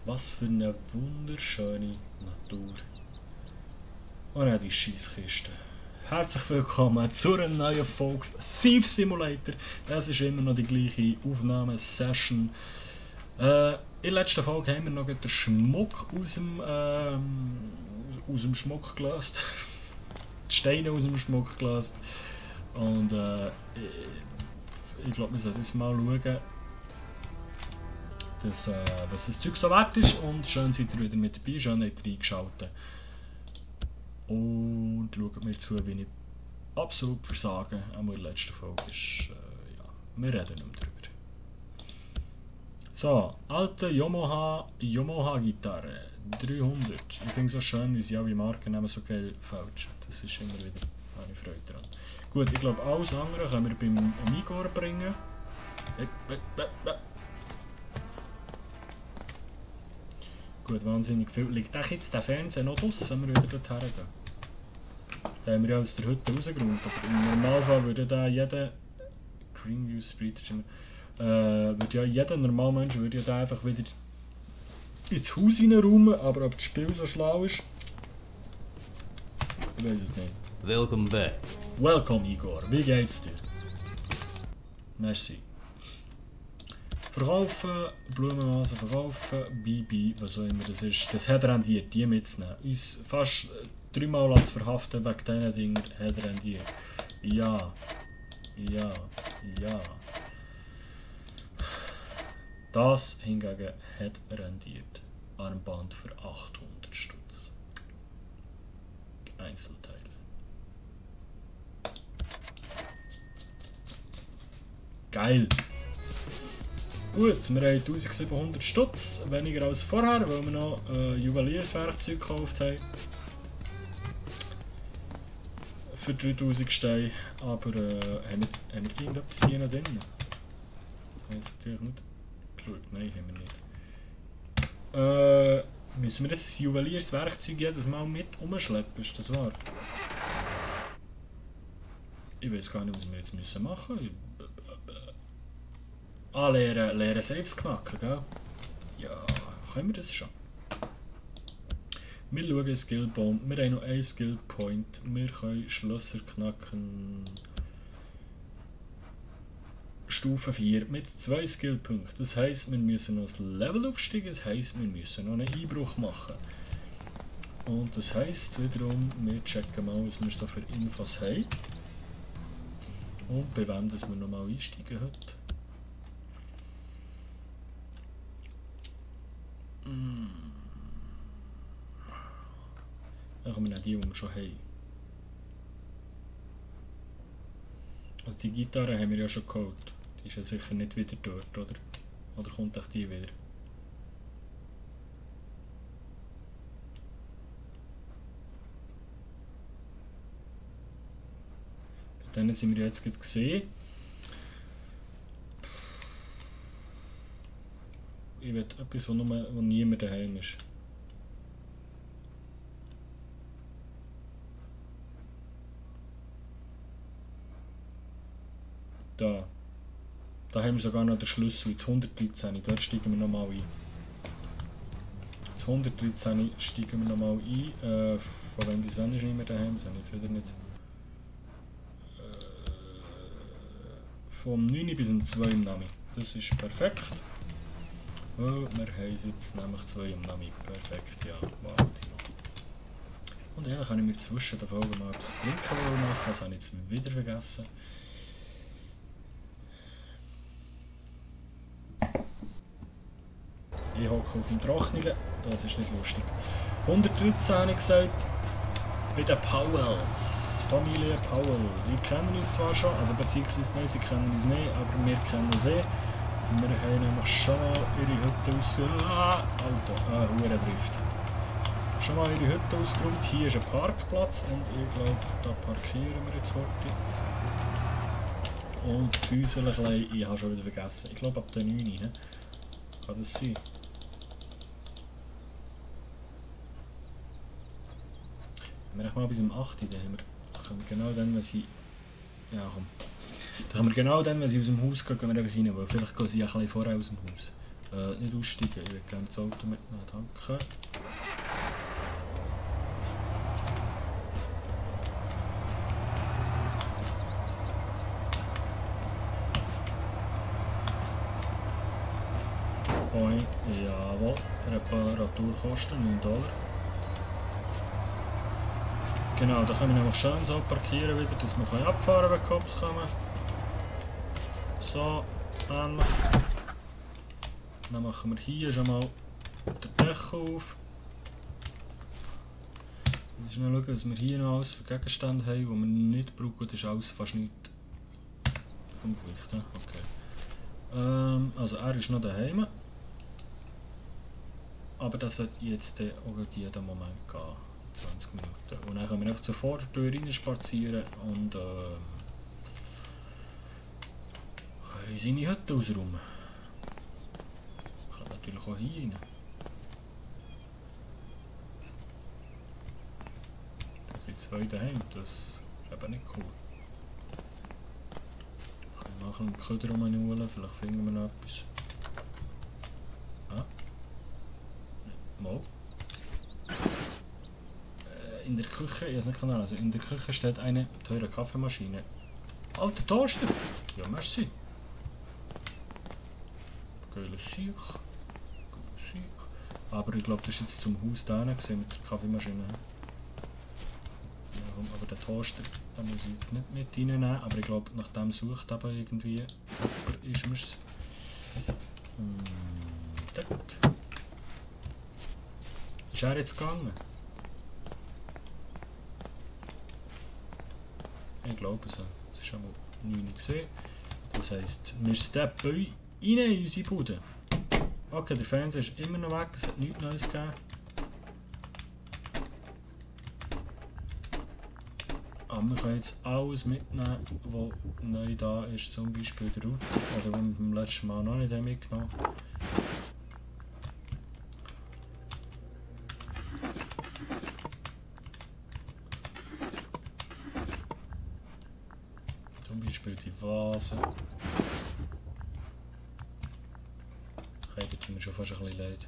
Was für eine wunderschöne Natur. Und auch die Scheisskiste. Herzlich willkommen zu einer neuen Folge Thief Simulator. Das ist immer noch die gleiche Aufnahmesession. In der letzten Folge haben wir noch den Schmuck aus dem Schmuck gelöst. Die Steine aus dem Schmuck gelöst. Und ich glaube, wir sollten jetzt mal schauen, was das Zeug so wert ist. Und schön seid ihr wieder mit dabei, schön habt ihr eingeschaltet. Und schaut mir zu, wie ich absolut versage. Auch in der letzten Folge ist, ja, wir reden nicht mehr drüber. So, alte Yamaha-Gitarre, 300. Ich finde es so schön, wie sie alle Marken nehmen, so geil fälschen. Das ist immer wieder, habe ich Freude daran. Gut, ich glaube, alles andere können wir beim Igor bringen. Gut, wahnsinnig viel. Liegt jetzt der Fernseher noch draus, wenn wir wieder dorthin gehen? Den haben wir ja aus der Hütte rausgeräumt, aber im Normalfall würde da jeder... Greenview Street ist immer... würde ja jeder normale Mensch würde ja da einfach wieder ins Haus reinräumen, aber ob das Spiel so schlau ist... Ich weiß es nicht. Welcome back. Welcome Igor, wie geht's dir? Merci. Verkaufen, Blumenvasen verkaufen, Bibi, was auch immer das ist. Das hat rendiert, die mitzunehmen. Uns fast 3-mal zu verhaften wegen diesen Dingen hat rendiert. Ja. Ja. Ja. Das hingegen hat rendiert. Armband für 800 Stutz. Einzelteile. Geil! Gut, wir haben 1700 Stutz, weniger als vorher, weil wir noch Juwelierswerkzeug gekauft haben. Für 3000 Steine, aber haben wir irgendetwas hier noch drin? Ich habe jetzt natürlich nicht geschaut, nein, haben wir nicht. Müssen wir das Juwelierswerkzeug jedes Mal mit umschleppen, ist das wahr? Ich weiß gar nicht, was wir jetzt machen müssen. Leeren Saves knacken, gell? Ja, können wir das schon. Wir schauen Skillbaum. Wir haben noch einen Skillpoint. Wir können Schlösser knacken. Stufe 4 mit 2 Skillpunkten. Das heisst, wir müssen noch das Level aufsteigen. Das heisst, wir müssen noch einen Einbruch machen. Und das heisst wiederum, wir checken mal, was wir so für Infos haben. Und bei wem dass wir noch mal einsteigen heute. Dann kommen wir noch die, die wir schon haben. Also die Gitarre haben wir ja schon geholt. Die ist ja sicher nicht wieder dort, oder? Oder kommt auch die wieder? Bei denen sind wir jetzt gerade gesehen. Ich will etwas, wo niemand daheim ist. Da. Da haben wir sogar noch den Schlüssel, jetzt 113. Dort steigen wir nochmal ein. Jetzt 113 steigen wir nochmal ein. Von wem bis wann ist nicht mehr daheim? Das habe ich jetzt wieder nicht. Vom 9 bis um 2 im Nami. Das ist perfekt. Oh, wir haben jetzt nämlich 2 im Nami. Perfekt, ja. Wow, und ja, dann kann ich mir zwischen der Folge mal etwas trinken machen. Das habe ich jetzt wieder vergessen. Ich hocke auf dem Trocknigen, das ist nicht lustig. 113 habe ich gesagt, bei den Powells, Familie Powell. Die kennen uns zwar schon, also beziehungsweise nein, sie kennen uns nicht, aber wir kennen sie. Wir haben nämlich schon mal ihre Hütte Hurendrift. Schon mal ihre Hütte ausgeräumt. Hier ist ein Parkplatz und ich glaube, da parkieren wir jetzt heute. Und Füßelchen, ich habe schon wieder vergessen. Ich glaube ab der 9. He? Kann das sein? Wir haben mal bis um 8. Dann haben wir genau dann, wenn sie... Ja komm. Dann können wir genau dann, wenn sie aus dem Haus gehen, gehen wir einfach rein, weil vielleicht gehen sie ein bisschen vorher aus dem Haus. Nicht aussteigen, ich würde gerne das Auto mitnehmen, danke. Oi, jawohl, Reparaturkosten $9. Genau, da können wir nämlich schön so parkieren wieder, dass wir abfahren können, wenn Cops kommen. So, ähnlich. Dann machen wir hier schon mal den Deckel auf. Wir schauen, was wir hier noch alles für Gegenstände haben, die wir nicht brauchen. Das ist alles fast nichts vom Gewicht. Okay. Also er ist noch daheim. Aber das wird jetzt auch jeden Moment gehen. 20 Minuten. Und dann können wir einfach zur Vordertür rein spazieren und können seine Hütte ausräumen. Kann natürlich auch hier rein. Da sind 2 daheim, das ist eben nicht cool. Ich kann nachher einen Köder holen, vielleicht finden wir noch etwas. Ah. Mal. In der Küche, ich weiß nicht genau, also in der Küche steht eine teure Kaffeemaschine. Alter Toaster! Ja, merci. Geiles Sieg. Aber ich glaube, das ist jetzt zum Haus da mit der Kaffeemaschine. Ja, aber der Toaster, da muss ich jetzt nicht mit reinnehmen, aber ich glaube, nach dem sucht aber irgendwie jemand, ist mir's. Tack. Ist er jetzt gegangen? Ich glaube so. Das ist schon mal 9 gesehen. Das heisst, wir steppen rein in unsere Bude. Okay, der Fernseher ist immer noch weg, es hat nichts Neues gegeben. Aber wir können jetzt alles mitnehmen, was neu da ist, zum Beispiel der Router, oder was wir beim letzten Mal noch nicht mitgenommen haben. Zum Beispiel die Vase. Okay, da tut mir schon fast ein bisschen leid.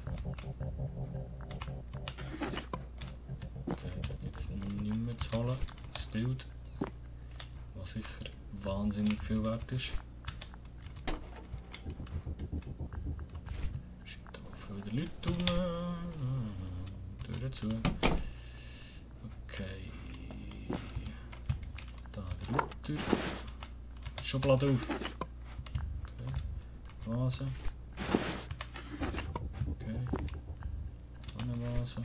Okay, da gibt es nichts mehr zu holen. Das Bild, was sicher wahnsinnig viel wert ist. Schreibt auch wieder Leute rum. Türen zu. Okay. Da der Router. Schublade auf. Okay. Vase. Okay. Eine Vase.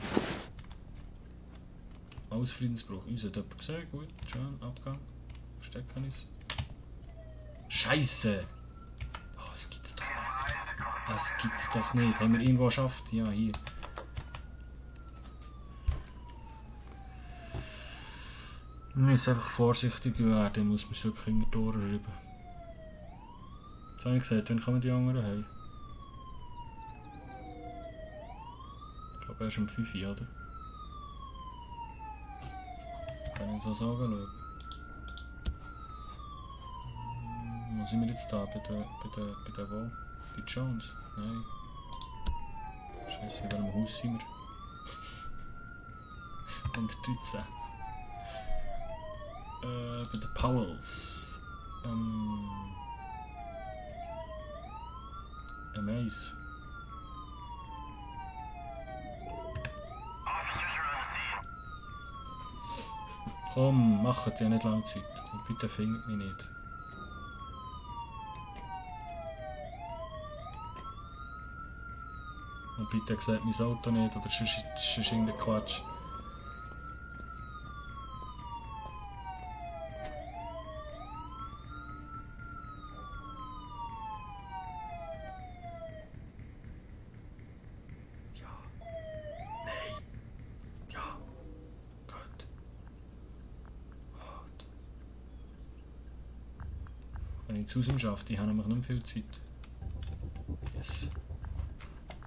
Alles Friedensbruch. Uns hat jemand gesehen. Gut, schön. Abgang. Verstecken ist. Scheiße! Oh, das gibt's doch nicht. Das gibt's doch nicht. Haben wir irgendwo geschafft? Ja, hier. Wir müssen einfach vorsichtig werden, muss man so in die Tore rüber. Jetzt habe ich gesagt, dann kommen die anderen heim. Ich glaube erst um 5 Uhr, oder? Kann ich so sagen, schauen. Wo sind wir jetzt da? Bei der wo? Bei Jones? Nein. Scheiße, in welchem Haus sind wir? 113. Bei den Powells. Amaze. Komm, macht ja nicht lange Zeit. Und bitte findet mich nicht. Und bitte sieht mein Auto nicht, oder sonst irgendein Quatsch. Wenn ich zu ihm schaffe, ich habe nämlich nicht viel Zeit. Yes.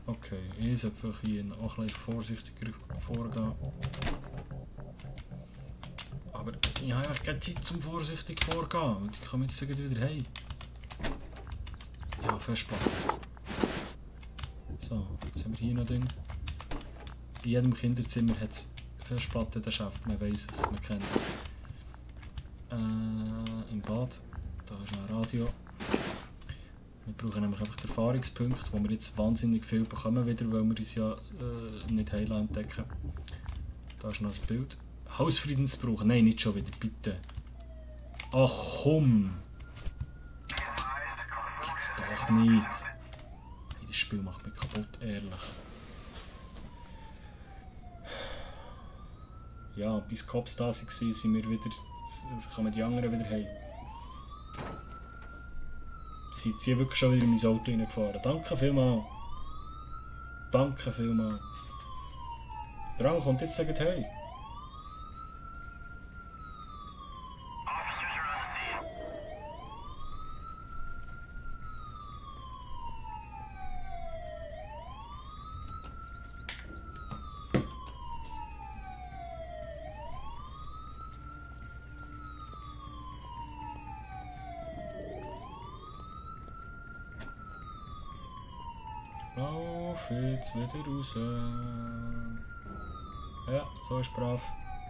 Okay, ich sollte vielleicht hier auch ein bisschen vorsichtiger vorgehen. Aber ich habe eigentlich keine Zeit zum vorsichtig vorgehen, und ich komme jetzt wieder heim. Ja, festpacken. So, jetzt haben wir hier noch Ding. In jedem Kinderzimmer hat es Festplatten, das schafft, man weiss es, man kennt es. Im Bad, da ist noch ein Radio. Wir brauchen nämlich einfach den Erfahrungspunkt, wo wir jetzt wahnsinnig viel bekommen wieder, weil wir uns ja nicht heil entdecken. Da ist noch ein Bild. Hausfriedensbruch, nein, nicht schon wieder, bitte. Ach komm! Gibt's doch nicht. Hey, das Spiel macht mich kaputt, ehrlich. Ja, bis Cops da waren, sind wir wieder. Kommen die anderen wieder heim. Sind sie wirklich schon wieder in mein Auto reingefahren? Danke vielmals. Danke vielmals. Der Rang kommt jetzt sagen hey. Lauf jetzt wieder raus. Ja, so ist brav.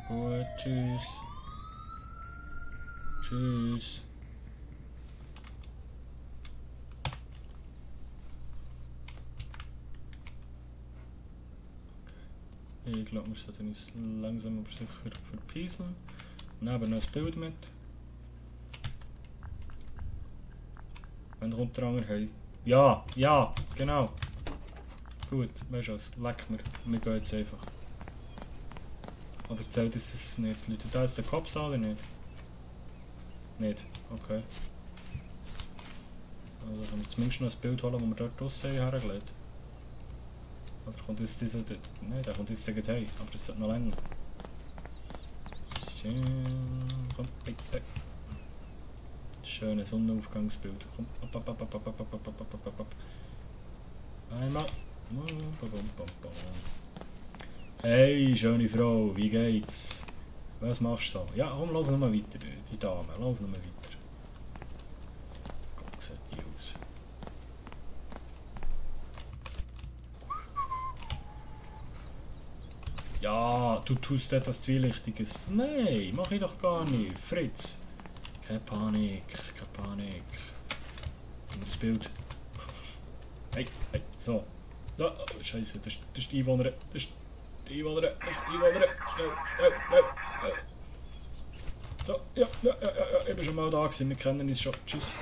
Gut, tschüss. Tschüss. Okay. Ich glaube, wir sollten uns langsam aber sicher verpieseln. Neben noch ein Bild mit. Wenn kommt der andere hey. Ja, ja, genau. Gut, weißt du was, leck mir, wir gehen jetzt einfach. Oder zählt es nicht? Leute, da jetzt der Cops an oder nicht? Nicht, okay. Also können wir zumindest noch ein Bild holen, das wir dort draussen hergelegt. Oder kommt jetzt dieser... Nein, der kommt jetzt sagen hey, aber das sollte noch länger. Komm, bitte. Schönes Sonnenaufgangsbild. Komm, ab. Einmal. Hey, schöne Frau, wie geht's? Was machst du so? Ja, komm, lauf noch mal weiter, die Dame, lauf noch mal weiter. Gott, sieht die aus. Ja, du tust etwas Zwielichtiges. Nein, mach ich doch gar nicht, Fritz. Keine Panik, keine Panik. Das Bild. Hey, hey, so. Da, oh, Scheiße, das ist die Einwohnerin. Das ist die Einwohnerin. Schnell, schnell. So, ja, ich bin schon mal da gewesen, wir kennen uns schon. Tschüss.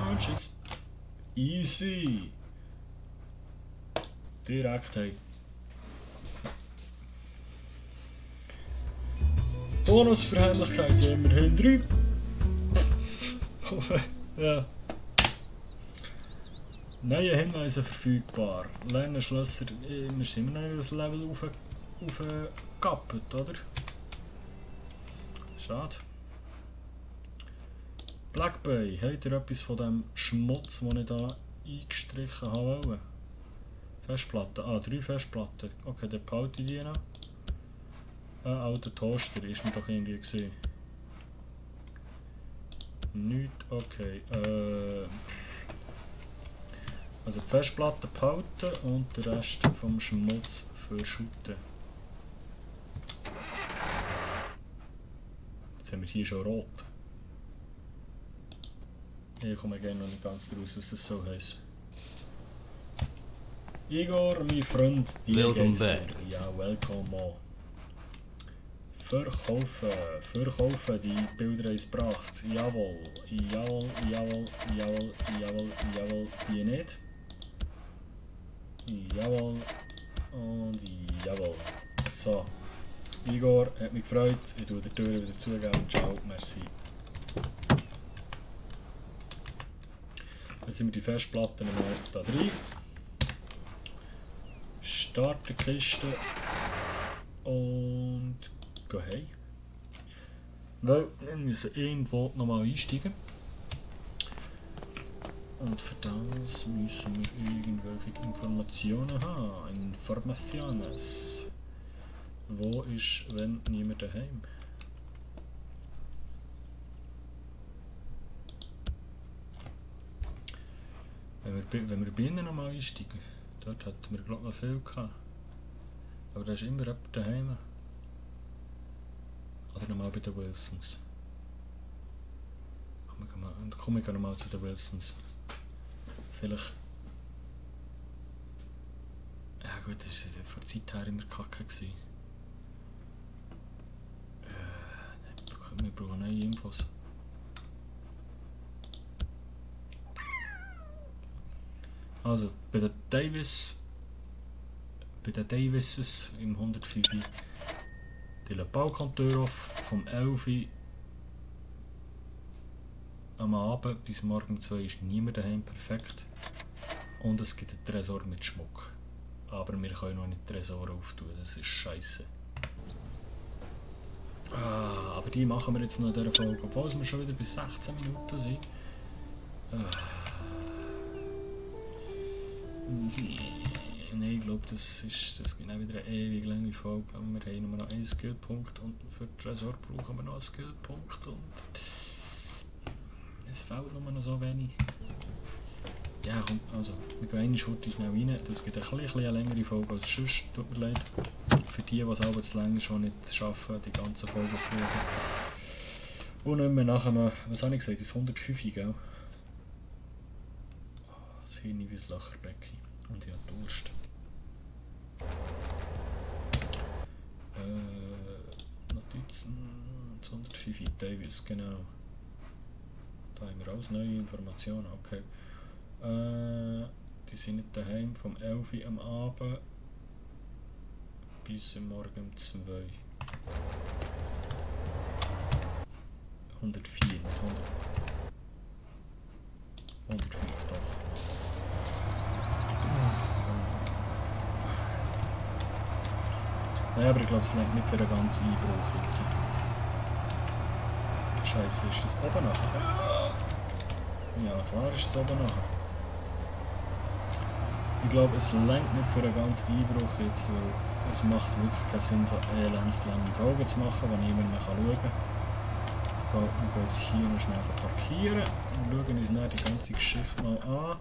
Und tschüss. Easy. Direkt, hey. Bonusverheimlichkeit, immerhin 3. Ja. Neue Hinweise verfügbar. Lernen Schlösser. Wir sind immer noch das Level aufgekappt, oder? Schade. Blackboy, habt ihr etwas von dem Schmutz, den ich da eingestrichen habe? Festplatten. Ah, 3 Festplatten. Okay, dann behalte ich die noch. Ein alter Toaster ist mir doch irgendwie gesehen. Nicht, okay. Also die Festplatte behalten und den Rest vom Schmutz verschütten. Jetzt haben wir hier schon rot. Ich komme gerne noch nicht ganz raus, was das so heisst. Igor, mein Freund, wie geht's dir? Ja, willkommen. Verkaufen, die Bilder haben es gebracht. Jawohl, die nicht. Jawohl und jawohl. So, Igor, hat mich gefreut. Ich tue die Tür wieder zugeben. Ciao, merci. Dann sind wir die Festplatten noch da drin. Starten die Kiste und gehen heim. Weil wir müssen irgendwo nochmal einsteigen. Und für das müssen wir irgendwelche Informationen haben. Informaciones. Wo ist, wenn niemand daheim? Wenn wir bei ihnen nochmal einsteigen, dort hatten wir glaube ich noch viel gehabt. Aber da ist immer jemand daheim. Oder nochmal bei den Wilsons. Komm, ich gehe nochmal zu den Wilsons. Vielleicht... Ja gut, das war von der Zeit her immer kacke. Wir brauchen neue Infos. Also, bei den Davises im 105 die Balkontür auf, vom 11 am Abend bis morgen um 2 ist niemand daheim, perfekt. Und es gibt einen Tresor mit Schmuck. Aber wir können noch nicht Tresor auftun, das ist scheiße. Aber die machen wir jetzt noch in dieser Folge, obwohl wir schon wieder bis 16 Minuten sind. Nein, ich glaube, das gibt auch wieder eine ewig lange Folge. Wir haben nur noch einen Skillpunkt und für den Tresor brauchen wir noch einen Skillpunkt und es fehlt nur noch so wenig. Ja komm, also, wir gehen eine Schurte schnell rein. Das gibt eine bisschen längere Folge als sonst, tut mir leid. Für die es aber zu lange schon nicht schaffen, die ganze Folge zu schauen. Und nicht mehr nachher noch, was habe ich gesagt, das 105, gell? Das Hirn wie das Lacherbecken. Und ich habe Durst. Notizen, 105 Davis, genau. Da haben wir alles neue Informationen, okay. Die sind nicht daheim vom 11 Uhr am Abend bis morgen um 2 Uhr. 104, nicht 100. 105 doch. Nein, aber ich glaube, es lenkt nicht für den ganzen Einbruch jetzt. Scheiße, ist das oben nachher? Ja, klar ist es oben nachher. Ich glaube, es lenkt nicht für den ganzen Einbruch jetzt, weil es macht wirklich keinen Sinn, so elendslange Folgen zu machen, wo niemand mehr schauen kann. Wir gehen jetzt hier noch schnell parkieren und schauen uns dann die ganze Geschichte mal an.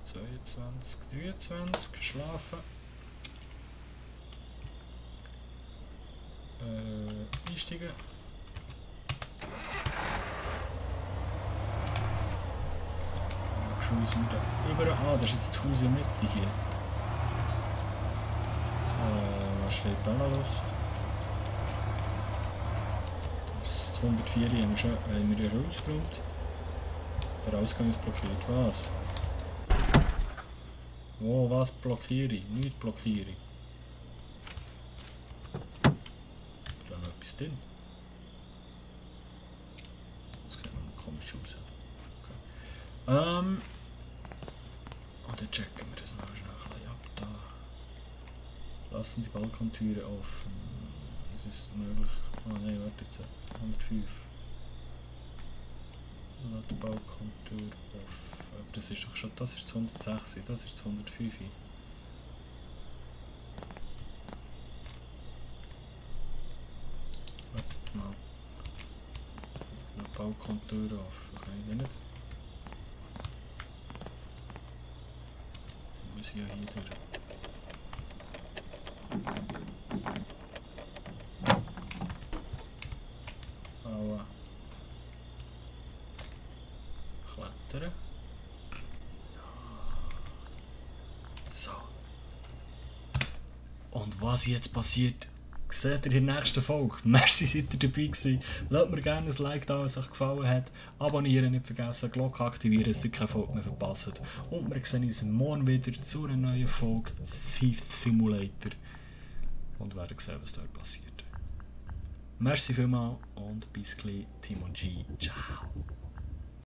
22, 23, schlafen. Einsteigen. Müssen wir da über... Ah, das ist jetzt das Haus in der Mitte hier. Was steht da noch los? Das 104 haben wir ja schon ausgeräumt. Der Ausgang ist blockiert. Was? Oh, was blockiere ich? Nicht blockiere ich. Ist da noch etwas drin? Das sieht noch komisch aus. Okay. Dann checken wir das noch schnell ein bisschen ab. Da lassen die Balkontüre offen. Das ist möglich. Ah nein, warte jetzt. 105. Lass die Balkontür offen. Aber das ist doch schon. Das ist das 106, das ist das 105. Warte jetzt mal. Die Balkontür offen. Kann ich nicht? Ja, hier durch. Aua. Klettern. So. Und was jetzt passiert, seht ihr in der nächsten Folge. Merci, seid ihr dabei gewesen. Lasst mir gerne ein Like da, wenn es euch gefallen hat. Abonnieren nicht vergessen, Glocke aktivieren, dass ihr keine Folge mehr verpasst. Und wir sehen uns morgen wieder zu einer neuen Folge Thief Simulator. Und werden sehen, was dort passiert. Merci vielmals und bis gleich, Timo G. Ciao.